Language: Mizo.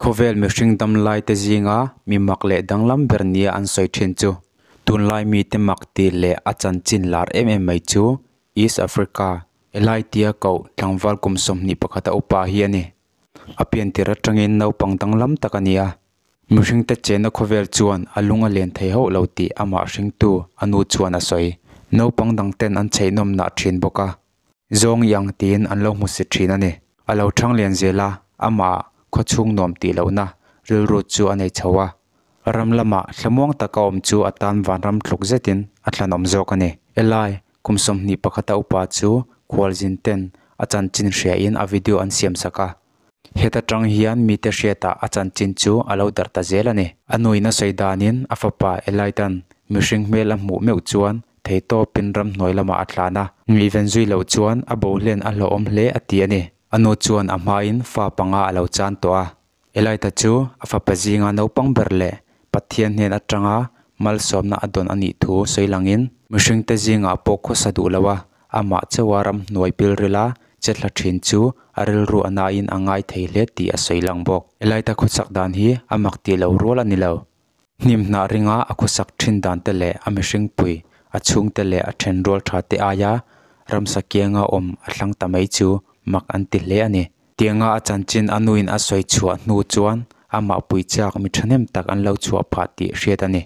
Khawvel mihring damlai te zinga mi mak leh danglam ber nia an sawi thin chu tunlai mite mak tih leh a chanchin lar em em mai chu East Africa Eli tia koh tlangval kum 21 a upa hi a ni. A pian tirh atangin naupang danglam tak a ni a, mihring te chenna khawvel chuan a lung a len thei hauh lo tih amah hringtu a nu chuan a sawi. Naupang dang ten an chheihnawm nah thin bawk a. Zawng i ang tiin an lo hmu si thin a ni. A lo thang lian zel a, amah khawchhung nuam tih lohna rilru chu a nei chho a. Ram lamah thlamuang taka awm chu a tan vanram tluk zetin a thlanawm zawk a ni. Eli, kum 21 a upa chu khualzin ten a chanchin hriain a video an siam sak a. Heta tang hian mite hriatah a chanchin chu a lo darh ta zel a ni. A nuin a sawi danin a fapa Eli tan mihring hmel a hmuh meuh chuan theitawpin ramhnuai lamah a tlan a. Ngaihven zui loh chuan a bo hlen a hlauhawm hle a ti a ni. A nu chuan a hmain fa panga a lo chan tawh a. Elita chu a fapa zinga naupang ber leh Pathian hnen atanga malsawmna a dawn a nih thu sawi langin mihring te zingah pawh khawsa duh lo a, amah chauha ramhnuai pilrila chetla thin chu a rilru a nain a ngai thei hle tih a sawi lang bawk. Elita khawsak dan hi a mak tih loh rual a ni lo. Hnim hnah ringa a khawsak thin dan te leh a mihring pui, a chhungte leh a then rual tha te aia ramsa kianga awm a thlang ta mai chu mak an ti hle a ni. Tianga a chanchin a nuin a sawi chhuah hnu chuan amah pui chak mi thahnem tak an lo chhuah phah tih hriat a ni.